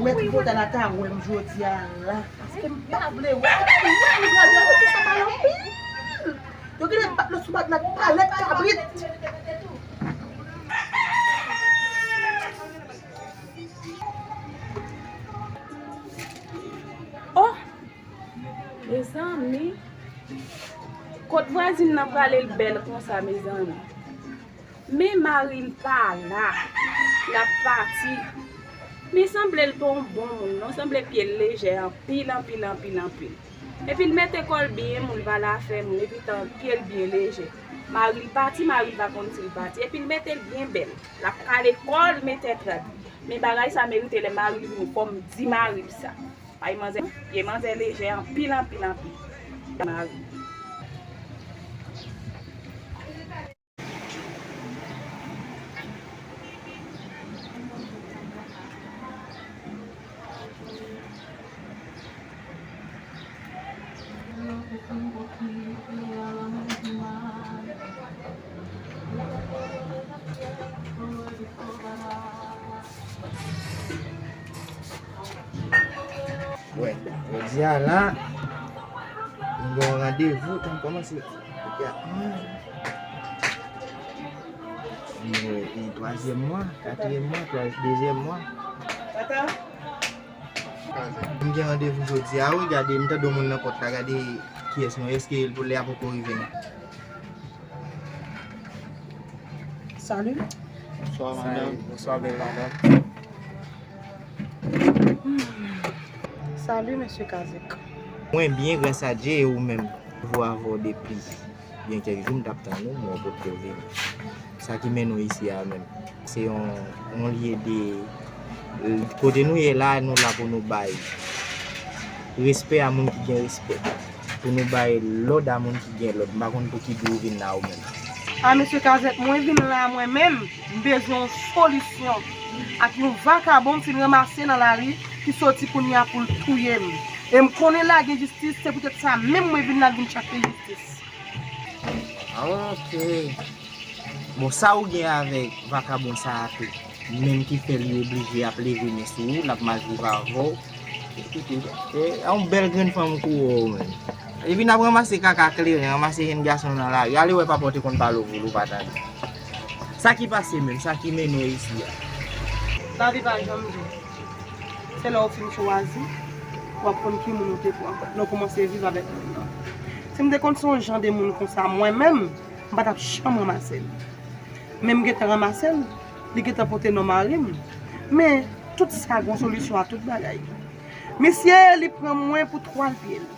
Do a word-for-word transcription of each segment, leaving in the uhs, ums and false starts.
Mèt Vòtay la ta wè m jodi a la. Paske m pa vle wè. Ou pa vle wè, ou pral wè. Ou di sa pale anpil. Yo genlè bat nou sou bat la, palèt kabrit. Oh! Mezanmi, kot vwazin nan prale l bèl konsa, mezanmi? Men mari l pa la, l ap pati. Men sanble l pa yon bon moun, non, sanble pye l lejè anpil, anpil, anpil, anpil. Epi l mete kò l byen, moun pa la fè moun, epi tan pye l byen lejè. Mari l pati, mari l pa konn si l pati. Epi l mete l byen bèl. L ap kale kò l, mete trad. Men bagay sa merite lè mari l vini, fò m di mari l sa. Ay manzè, pye manzè lejè anpil, anpil, anpil. Mari. Wè, jodi a la, m gen yon randevou, tan m kòmanse. Epi a, hmm. Mwen, e twazyèm mwa, katriyèm mwa, twa-, dezyèm mwa. M gen randevou jodi a, wi, gade, m tande yon moun nan pòt la, gade kiyès nou, èske l pou lè a poko rive? Salut. Bonswa, madanm. Bonswa, bèl madanm. Salut, mesye Kazèk. Mwen byen, gras a Dye, e ou menm? Vwa avè w depi byen kèk jou, m t ap tann ou, men w potko vini. Sa ki mennen w isi a menm? Se yon, yon lye de, kote nou ye la, nou la pou nou bay respè a moun ki gen respè, pou nou bay lòd a moun ki gen lòd. M pa konn pou ki bri w vin la ou menm. A, mesye Kazèk, mwen vin la mwen menm, m bezwen yon solisyon ak yon vakabon m fin ranmase nan lari ki soti kounye a pou l touye m. E m konnen l a gen jistis, se poutèt sa menm mwen vin la vin chache jistis. Ah, ok. Bon, sa ou gen avèk vakabon sa a tou? Menm ki fè li oblije ap leve men sou ou, l ap malviv avè w. E, e, e, e, yon bèl grenn fanm kou ou menm. Epi n ap ranmase kaka kleren, ranmase jenn gason nan lari. Ale wè papa w te konn pale w pou l ou pa tande. Sa ki pase menm, sa ki mennen w isi a? Lavi pa janm di. Se lè w fin chwazi, w ap konn ki moun ou te pran. Lè w kòmanse viv avèk moun nan. Si m te konn se yon jan de moun konsa, mwen menm, m pa t ap janm ranmase l. Men m gentan ranmase l, li gentan pote non mari m. Men, tout sa gen yon solisyon a tout bagay. Misye, li pran mwen pou twal pye l.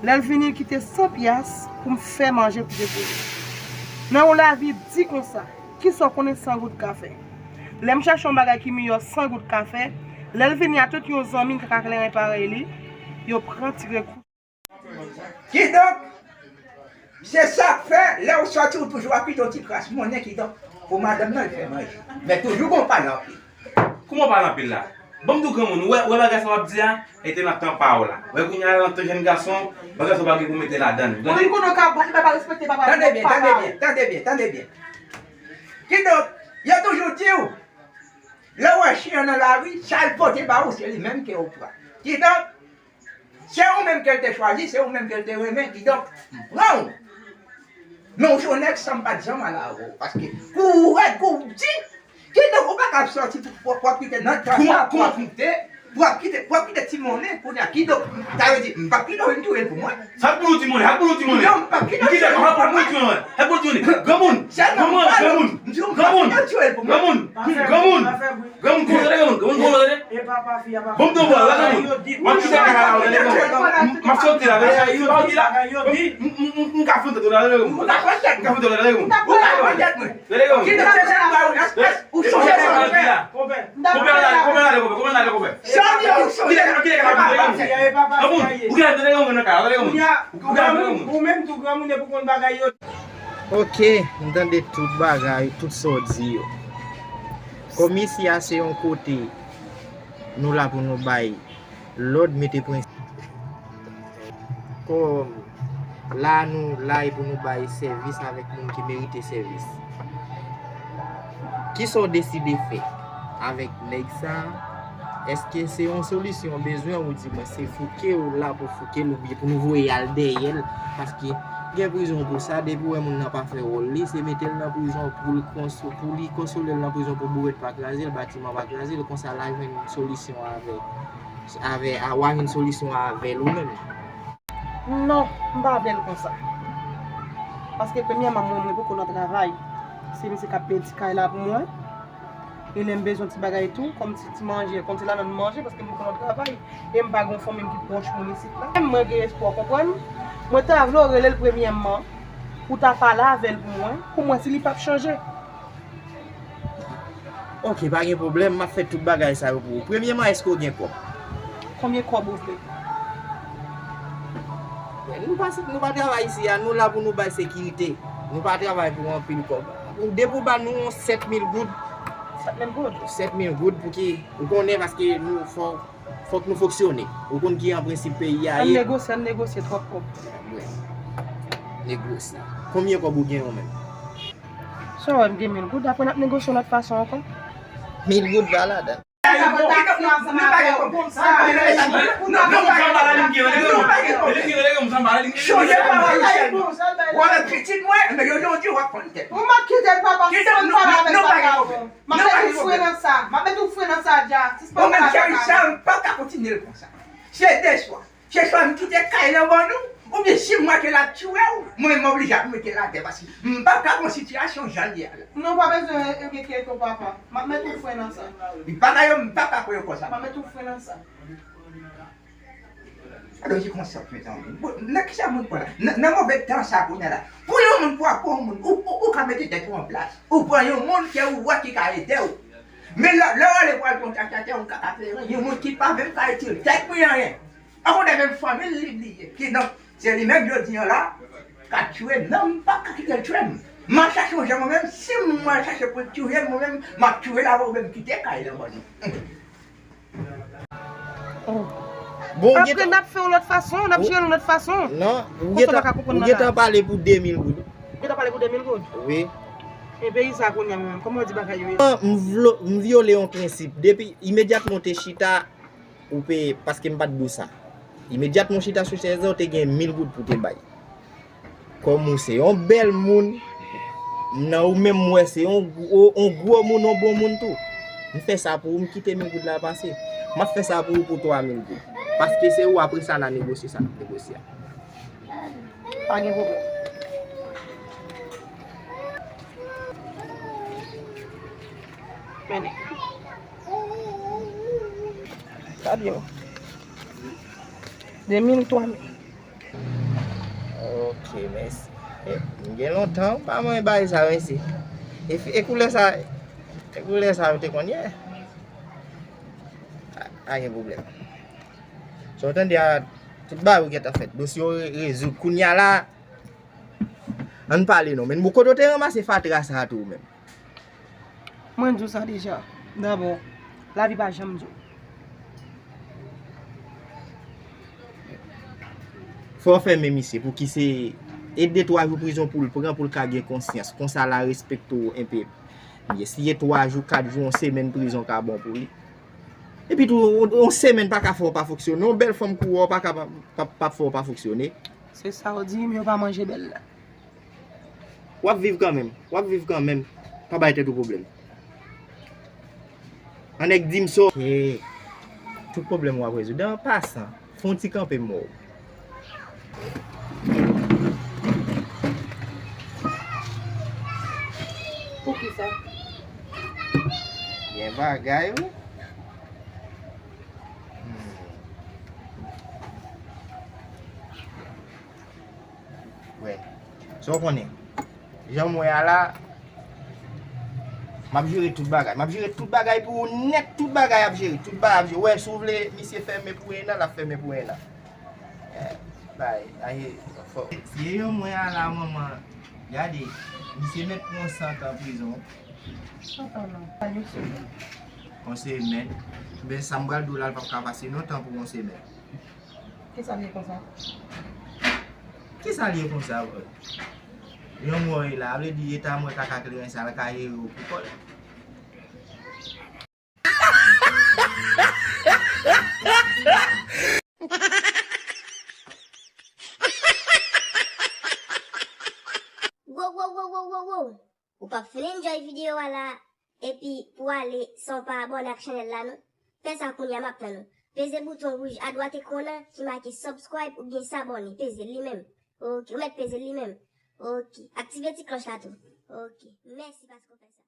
Lè l vini, l kite san pyas pou m fè manje pou depoze. Nan yon lavi di konsa, kisa w konnen san goud kafe? Lè m chache yon bagay ki miyò san goud kafe, lè l vini a tout yon zanmi k ka kleren parèy li, yo pran tire kou. Kidonk, se sa k fè, lè w sòti, ou toujou ap kite yon ti kras monnen, kidonk, pou madanm nan, l fè manje. Men toujou gon pale anpil. Kouman w pale anpil la? Ban m di w granmoun, ou wè, ou wè bagay sa w ap di a, e te nan tan pa w la. Ou wè kounye a nan tan jèn gason, bagay sa w pa gen pou mete ladan l. Ou tande? Moun konnen w ka bat, li pa respekte papa. Tande byen, tande byen, tande byen, tande byen. Kidonk, yo toujou di w, lè w wè chen an nan lari, sa l pote ba ou, se li menm ke w pran. Kidonk, se ou menm ke l te chwazi, se ou menm ke l te renmen, kidonk, m pran w. Men w se yon nèg sa m pa t janm al avè w. Paske kou w rèd, kou w di, kidonk ou pa ka ap sòti pou, pou, pou w ap kite nan tan sa, pou w ap kite, pou w ap kite, pou w ap kite ti monnen, kounye a, kidonk, sa vle di, m p ap kite w vin touye l pou mwen. Sa k pou nou ti monnen, sa k pou nou ti monnen. Non, m p ap kite w vin touye l pou mwen. Sa k pou nou ti monnen, sa k pou nou ti monnen. Granmoun, granmoun, granmoun, granmoun, granmoun, granmoun. Granmoun, granmoun, kòmanse granmoun, granmoun, kòmanse. E papa fi a pa. Bon, m tonbe la, granmoun. M ap kite kaka la, granmoun. M ap soti la, granmoun. M, m, m, m ka foutre la, granmoun. M ka foutre la, granmoun. Granmoun. Ou sonje sa m di la. Konpè. Konpè la, konpè la, konpè, konpè la, konpè. Sa di ou sonje. Kite kaka, kite kaka, granmoun. Granmoun, ou gen tande granmoun nan kaka, granmoun. Ou gen tande granmoun. Ou menm tou granmoun epi konn bagay yo. Ok, m tande tout bagay, tout sa w di yo. Kòm isi a se yon kote nou la pou nou bay lòd, mete prensip. Kòm la nou la e pou nou bay sèvis avèk moun ki merite sèvis. Kisa w deside fè avèk nèg sa a? Èske se yon solisyon bezwen ou di mwen se fouke ou la pou fouke l oubyen pou nou voye al dèyè l? Paske gen prizon pou sa, depi w wè moun nan pa fè wòl li, se mete l nan prizon pou l konso-, pou li konsole l nan prizon pou bourèt pa kraze l, batiman pa kraze l, konsa l a jwenn solisyon avè, avè, a w a jwenn solisyon avè l ou menm. Non, m pa avè l konsa. Paske premyèman, mwen, mwen poko nan travay. Se misye k ap peye ti kay la pou mwen. E lè m bezwen ti bagay tou, kòm ti, ti manje, kòm ti ladan m manje, paske m poko nan travay. E m pa gen yon fanmi m ki pwòch moun isit la. Mwen gen espwa, w konprann? Mwen ta vle w rele l premyèman, pou w ta pale avè l pou mwen, pou mwen si li p ap chanje. Ok, pa gen pwoblèm, m ap fè tout bagay sa yo pou ou. Premyèman, èske w gen kòb? Konbyen kòb ou vle? Nou pa, nou pa travay isi a, nou la pou nou bay sekirite. Nou pa travay pou anpil kòb. Depi w ba nou yon sèt mil goud. Sèt mil goud? Sèt mil goud pou ki, ou konnen paske nou fò, fòk nou fonksyone. Ou konn ki an prensip peyi a ye. Ann negosye, ann negosye, twòp kòb. Negosye. Konbyen kòb ou gen ou menm? Sa w wè m gen mil goud, apre n ap negosye yon lòt fason ankò. Mil goud pa ladan. Chonje pawòl ou, Sèlma. W ap pitit mwen, men yo, yo di w ap pran tèt. Ou m ap kite l, papa, sispann pale avèk vagabon. M ap met ou fre nan sa. M ap met ou fre nan sa, dja. Sispann pale avèk vagabon. Ou menm, Carissa, m pa ka kontinye l konsa. Se de swa. Se swa m kite kay lan ban nou, oubyen si m wè ke l ap tiye w, mwen menm m oblije ap mete l atè, paske m pa ka pran sitiyasyon jan l ye a la. Non, pa bezwen enkyete w, papa. M ap met ou fre nan sa. Li pa ka yo, m pa ka kwè yo konsa. M ap met ou fre nan sa. Alò, se konsa, mezanmi. Bon, nan kisa moun pran la? Nan, nan move tan sa kounye a la. Pou yon moun, pou apre yon moun, ou, ou, ou ka mete tèt ou an plas. Ou pran yon moun ke ou wè ki ka ede w. Men lè, lè w ale pou al pran tchatchatcha, ou ka, ka fè yon moun ki pa menm ka itil tèt pou anyen. Akote menm fanmi l li bliye. Kidonk, se li menm jodi an la k ap tchwe m. Non, m p ap ka kite l tchwe m. M ap chache yon jan mwen menm, si m al chache pou l touye m, mwen menm, m ap touye l avè w menm kite kay lan ban nou. Bon, apre, n ap fè yon lòt fason, n ap jere l yon lòt fason. Non, ou gentan pale pou de mil goud. Ou gentan pale pou de mil goud? Wi. E peyi sa kounye a menm, kòman w di bagay yo ye? M vlo-, m vyole yon prensip. Depi imedyatman w te chita, ou peye, paske m pa t di w sa. Imedyatman w chita sou chèz la, w te gen mil goud pou w te bay. Kòm ou se yon bèl moun, nan ou menm m wè se yon gwo, yon gwo moun, yon bon moun tou. M fè sa pou ou, m kite mil goud la pase. M ap fè sa pou ou pou twa mil goud. Paske se ou, apre sa n a negosye sa n ap negosye a. Pa gen pwoblèm. Mennen. Sa byen. De mil, twa mil. Ok, mèsi. E, m gen lontan m pa manyen bagay sa, mèsi. E fi-, e koulè sa, e koulè sa yo te konn ye? A, pa gen pwoblèm. Sa w tande a, tout bagay yo gentan fèt. Dosye yo re-, rezoud. Kounye a la, ann pale non. Men bon, kote w te ranmase fatra sa a tou menm? Mwen di w sa deja. Dabò, lavi pa janm di w. Fò w fèmen misye, pou ki se e de twa jou prizon pou l pran, pou l ka gen konsyans. Konsa l a respekte w enpe. Men si e twa jou, kat jou, yon semèn prizon ka bon pou li. Epi tou, yon, yon semèn pa ka fè w pa fonksyone. Yon bèl fanm kou w pa ka pa, pa, pa fè w pa fonksyone. Se sa w di, men yo pa manje bèl la. W ap viv kanmenm. W ap viv kanmenm. Pa bay tèt ou pwoblèm. An nèg di m sa. Tout pwoblèm w ap rezoud. An pasan, fè yon ti kanpe m wè w. Poukisa? Gen bagay, wi. Hmm. Wè. Sa w konnen. Jan m wè a la, m ap jere tout bagay. M ap jere tout bagay pou ou nèt. Tout bagay ap jere. Tout bagay ap jere. Wè, si w vle misye fèmen pou en an, l ap fèmen pou en an. Eh, bay, aye, fò. Se yon mwen a la, manman. Gade, misye mèt pran san tan prizon. San tan non. Pa yon semèn. Yon semèn. Men sa m pral di w la, l p ap ka pase non tan pou yon semèn. Kisa l ye konsa? Kisa l ye konsa, bro? Yon mò e la, vle di eta mwen kaka kleren sa l ka jere w pou kò l. Wow, wow, wow, wow, wow. Ou p ap fin enjoy videyo a la, epi pou ale san w pa abòne ak chanèl la non. Fè sa kounye a, m ap tann ou. Peze bouton wouj adwat ekran an ki make subscribe oubyen s'abonner. Peze li menm. Ok, ou mèt peze li menm. Ok, aktive ti klòch la tou. Ok, mèsi paske w fè sa.